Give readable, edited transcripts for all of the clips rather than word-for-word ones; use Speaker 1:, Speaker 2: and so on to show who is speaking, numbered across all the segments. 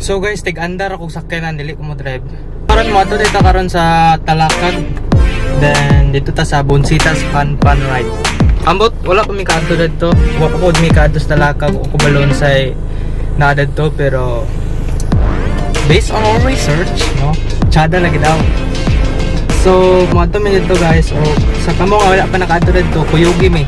Speaker 1: So guys, tig-andar ako sa sakyanan, dili ko mo drive. Karon mo ato dito karon sa Talakag. Then dito ta sa Bonsitas Fun Fun Ride. Ambot wala pa mi kaadto didto. Wa pa pod mi kaadto sa Talakag o kubalon say naa didto, pero based on our research, no? Tsada lagi daw. So, moadto mi dito, guys. O sa kamo nga wala pa nakaadto didto, kuyugi mi.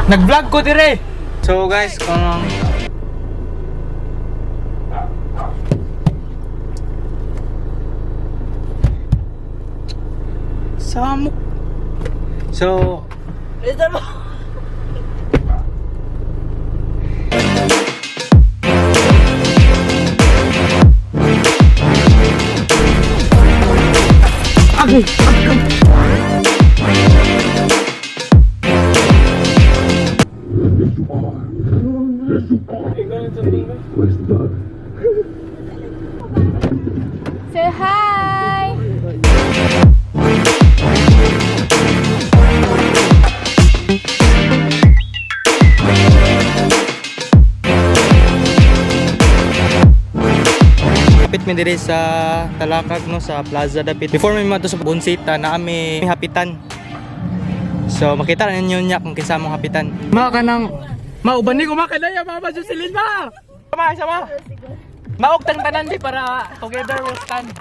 Speaker 1: Nag-vlog ko dire. So guys, kung Samok. So, Agay!
Speaker 2: Where's the dog?
Speaker 3: Say hi!
Speaker 1: Kapit mi diri sa Talakag, no, sa Plaza dapit. Before mi madto sa Bonsita, naa mi hapitan. So makita na ninyo niya kung kinsa mong hapitan. Ma kanang mauban ni ko makanaya mama Jocelyn ma. Sama sama. Maog tang tanan di para together we stand.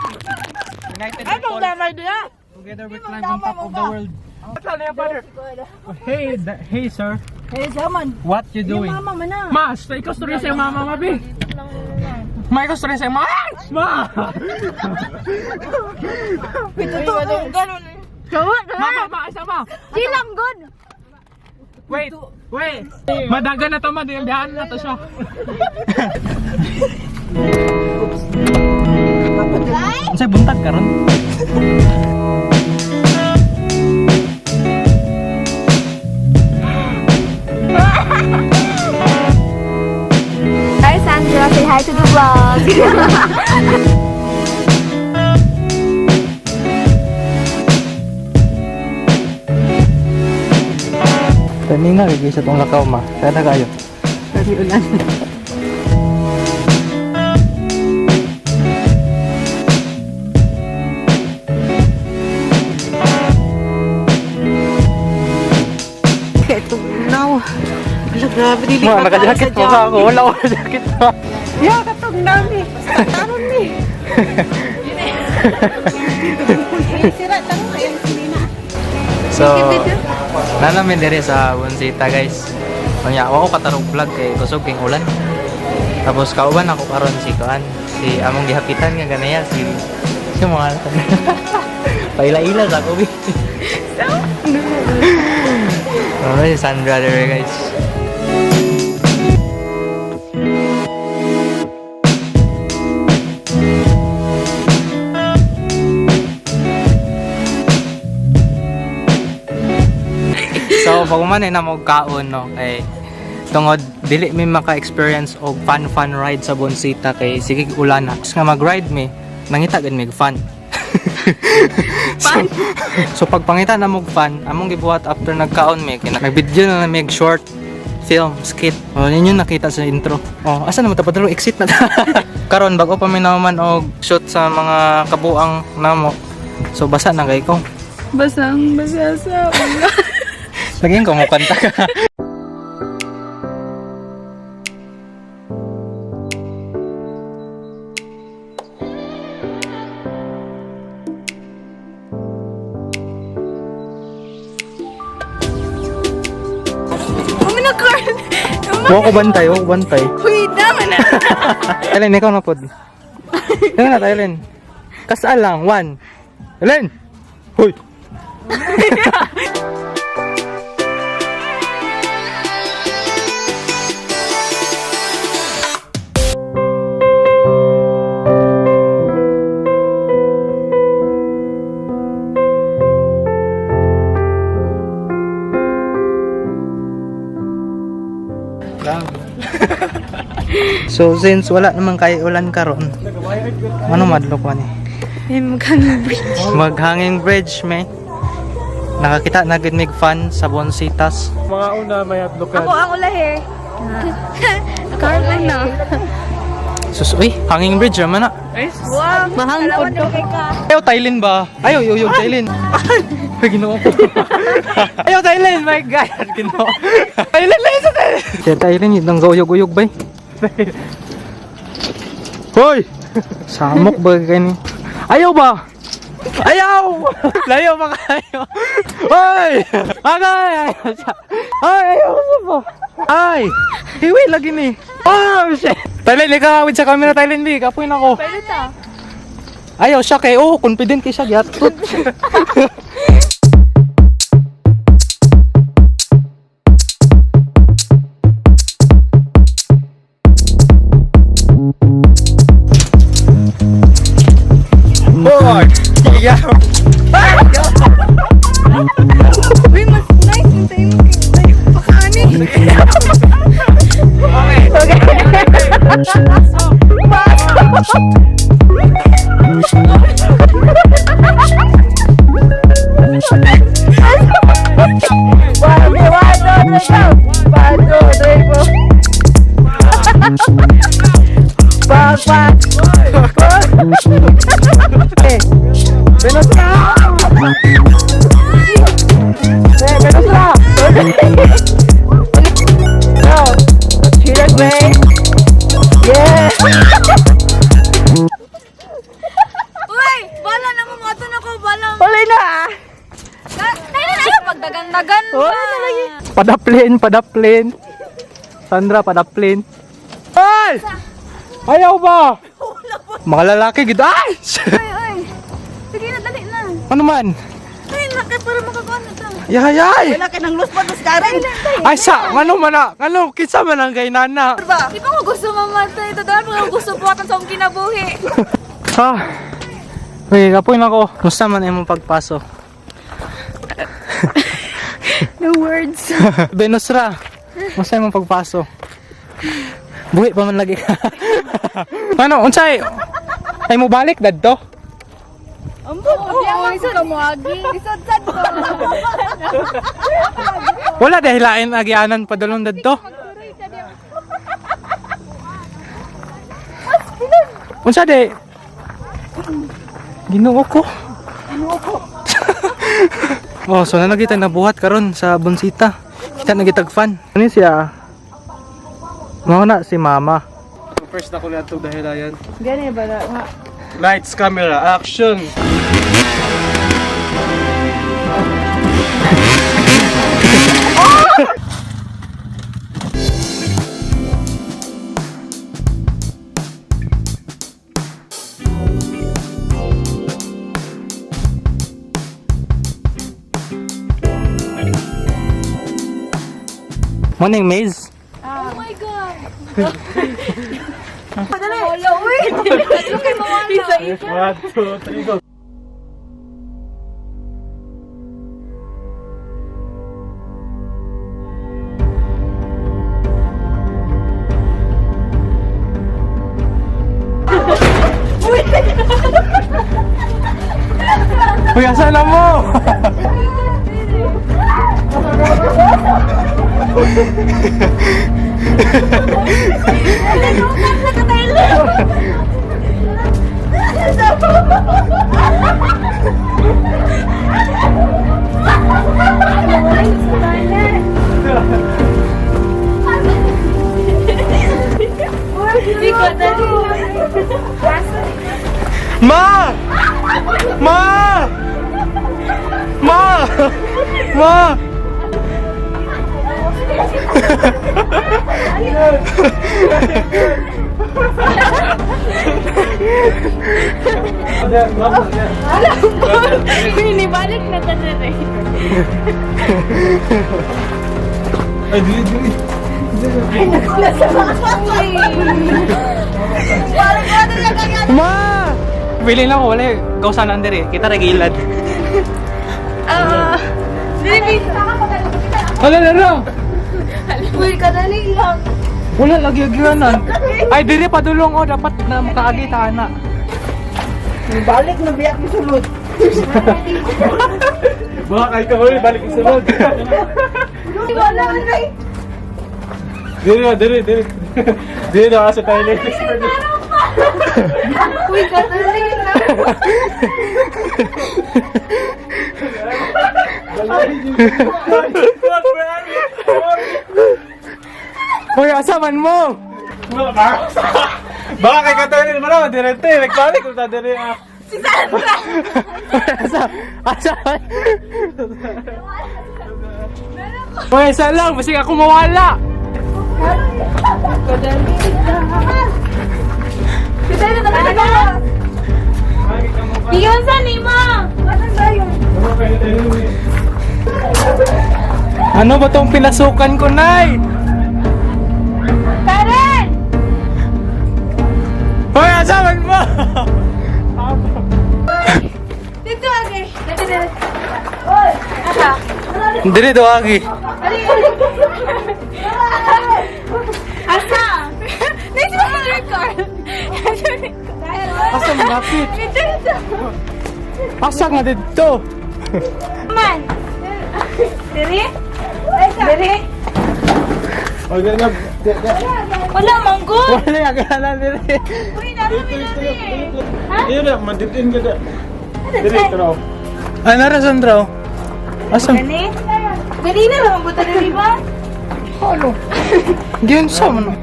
Speaker 1: United we fall. Together we climb on top of the world. Father? Hey, hey sir.
Speaker 4: Hey, Zaman.
Speaker 1: What you doing?
Speaker 4: Mama man na.
Speaker 1: Ma, ikaw storya sa mama, mabi. Ma, ikaw storya sa mama. Ma! Mama, ma, sama.
Speaker 3: Silang good!
Speaker 1: Wait, wait. Madagan na to, ma. Diyan na to siya. Unsay buntag karon?
Speaker 3: Hi Sandra, say hi to the vlog!
Speaker 1: Tani nga lagi sa tong lakaw, ma. Kada kayo.
Speaker 4: Kami ulan. Now, wala, grabe, dili
Speaker 1: Ma,
Speaker 4: pa
Speaker 1: naka-jacket
Speaker 4: tayo
Speaker 1: pa
Speaker 4: sa
Speaker 1: ba ako? Wala ko jacket pa.
Speaker 4: Yeah, katong nami. Taron ni. Sira tanong ay sinina.
Speaker 1: So, nanamin diri sa Bonsita, guys. Unya, wa ko katarong vlog kay kusog king ulan. Tapos kauban ako karon si kuan, si among gihapitan nga ganaya si si mga paila-ila sa ako bi. Ano si Sandra diri, guys. So, pag man na mo kaon, no, kay tungod dili mi maka-experience og fun fun ride sa Bonsita kay sige ulan na. Nga mag-ride mi, nangita gid mig fun. So pagpangita na mog fun, among gibuhat after nagkaon mi, kay nag-video na lang mig short film skit. Oh, ninyo nakita sa intro. Oh, asa naman ta padalo exit na ta. Karon bag-o pa mi naman og shoot sa mga kabuang namo. So basa na kay ko.
Speaker 3: Basang basa sa ulan.
Speaker 1: Lagyan ko mo kanta ka.
Speaker 3: Umina Carl!
Speaker 1: Wa ko bantay, wa ko bantay.
Speaker 3: Wait naman na!
Speaker 1: Ellen, ikaw na pod. Ikaw na, Ellen. Kasal lang, one. Ellen! Hoy! So since wala naman kay ulan karon, ano madlok ko ni?
Speaker 3: May maghanging bridge.
Speaker 1: Maghanging bridge, may. Nakakita na gid mig fan sa Bonsitas.
Speaker 5: Mga una, may hatlokan.
Speaker 3: Ako ang ulahi. Ako ang ulahi.
Speaker 1: Sus, uy, hanging bridge raman na.
Speaker 3: Wow, mahal po to.
Speaker 1: Ayaw, Thailand ba? Ayaw, ayaw, ayaw, Thailand. Ay, ginoo ko. Ayaw, Thailand! My God, ginoo. Thailand lang sa Thailand! Kaya Thailand, yun ang gauyog-uyog ba eh? Hoy! Samok ba kayo ni? Ayaw ba? Ayaw! Layo pa kayo! Hoy! Agay! Ay, ayaw ba? Ay! Hiwi lagi ni. Oh, shit! Thailand, ikaw sa camera, Thailand, bi. Kapoy na ko.
Speaker 3: Pwede ta.
Speaker 1: Ayaw siya kay oh, confident kay siya giatot. Boy! Yeah.
Speaker 3: Uy, mas nice yung tayo mo kay Pakaani. Uy, bala na mo mo na ko bala.
Speaker 4: Wala na ah.
Speaker 3: Tayo na ayaw pagdagan-dagan.
Speaker 4: Wala na lagi.
Speaker 1: Padaplin, padaplin. Sandra, padaplin. Ay! Ayaw ba? Mga lalaki gid. Ay!
Speaker 3: Uy, uy. Sige na, dali na.
Speaker 1: Ano man?
Speaker 3: Ay, laki para makakuha na ta.
Speaker 1: Yayay!
Speaker 4: Wala ka ng luz pa Karen.
Speaker 1: Ay sa, ngano man na? Ngano kinsa man ang kay nana?
Speaker 3: Di pa ko gusto mamatay. Totoo pa ko gusto buhatan sa akong kinabuhi.
Speaker 1: Ha. Uy, kapoy na ko. Kumusta man imong pagpaso?
Speaker 3: No words.
Speaker 1: Benusra, kumusta imong pagpaso? Buhi pa man lagi ka. Ano, unsay? Ay mo balik dadto?
Speaker 3: Oo, oh, isod ka moagi. Isod sad ko.
Speaker 1: Wala dahil lain agianan padulong dadto. Unsa de? Ginoo ko. Ginoo ko. Oh, so na nagita nabuhat karon sa Bonsita. Kita nagitag fan. Ano siya? Mao na si mama.
Speaker 5: First na ko lang itong dahilayan.
Speaker 4: Gani ba na?
Speaker 5: Lights, camera, action!
Speaker 1: Morning, Maze.
Speaker 3: Oh my God. Dali. Wala, uy. Look at mawala.
Speaker 5: One, two, three, go!
Speaker 1: Uy, asa na mo?
Speaker 3: Hindi ko dali.
Speaker 1: Ma! Ma! Ma! Ma!
Speaker 3: Binibalik na ka dyan eh.
Speaker 5: Ay, dili, dili!
Speaker 1: Ma! Pili na ako, wala eh. Gawsan under eh. Kita regilad.
Speaker 3: Ah, Baby.
Speaker 1: Wala na lang.
Speaker 3: Uy, kadali lang.
Speaker 1: Wala lagi agianan. Ay, diri padulong oh dapat na makaagi ta ana.
Speaker 4: Balik na biyak ni sulod.
Speaker 5: Baka kay ka ulit, balik sa sunod.
Speaker 3: Wala na.
Speaker 5: Dili, dili, dili. Dili na kasi tayo ladies.
Speaker 3: Uy, katuloy na.
Speaker 1: Hoy, asa man mo?
Speaker 5: Baka kay Katonin mo na, direte. Nagpanik kung ta dire ah.
Speaker 1: Asa? Asa? Hoy, asa lang, basig ako mawala.
Speaker 3: Katuloy na talaga. Iyon sa nimo. Asan ba yun?
Speaker 1: Ano ba tong pinasukan ko, Nay?
Speaker 3: Karen!
Speaker 1: Hoy, asa man mo?
Speaker 3: Dito age. Dito dito. Oy, asa?
Speaker 1: Dili do agi.
Speaker 3: Asa? Next one record.
Speaker 1: Asa man lapit?
Speaker 3: Dito dito.
Speaker 1: Asa nga didto?
Speaker 3: Man. Diri? Diri?
Speaker 5: Oh, ganyan.
Speaker 3: Wala manggod.
Speaker 1: Wala ya kala dili.
Speaker 3: Uy, narami diri. Ha?
Speaker 5: Dili na, madipin ka da. Dili, tro.
Speaker 1: Ano ra Sandro? Asa?
Speaker 3: Gani? Gani na ra mabuta diri ba?
Speaker 1: Ano? Diyan sa man.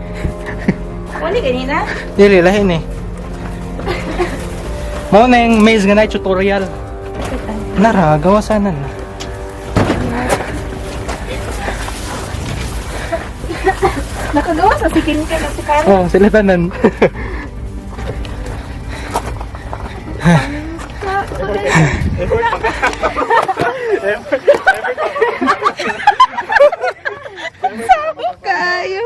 Speaker 3: Wala gani na.
Speaker 1: Dili lahi ni. Mao na yung maze nga na tutorial. Nara, gawa sana na.
Speaker 3: Nakagawa sa sikin ka na si Karen.
Speaker 1: Oh, sila tanan.
Speaker 4: Kayo.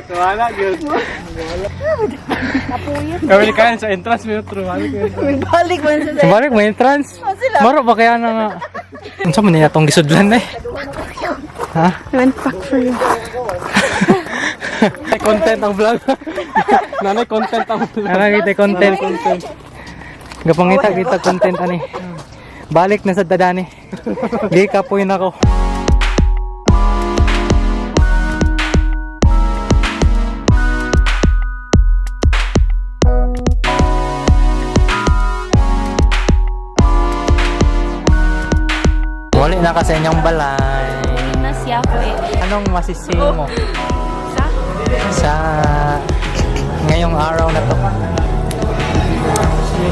Speaker 5: Wala, gyud. Kami kain sa entrance, may otro.
Speaker 4: Balik man sa
Speaker 1: Balik mo entrance.
Speaker 4: Sila.
Speaker 1: Maro ba kaya na nga? Unsa man niya tong gisudlan eh? Ha?
Speaker 3: I went back for you.
Speaker 5: May content ang vlog. Nanay, content ang vlog.
Speaker 1: Ano kita content? Gapangita kita content ani. Balik na sa dadani. Gi kapoy na ko. Wala na ka sa inyong balay.
Speaker 3: Na siya ko eh.
Speaker 1: Anong masisi mo
Speaker 3: Sa?
Speaker 1: sa ngayong araw na to?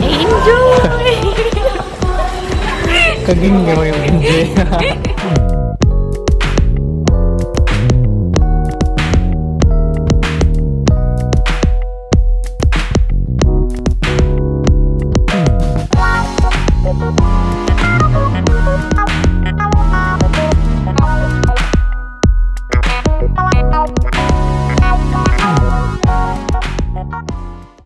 Speaker 3: Enjoy!
Speaker 1: Kaging mo yung enjoy.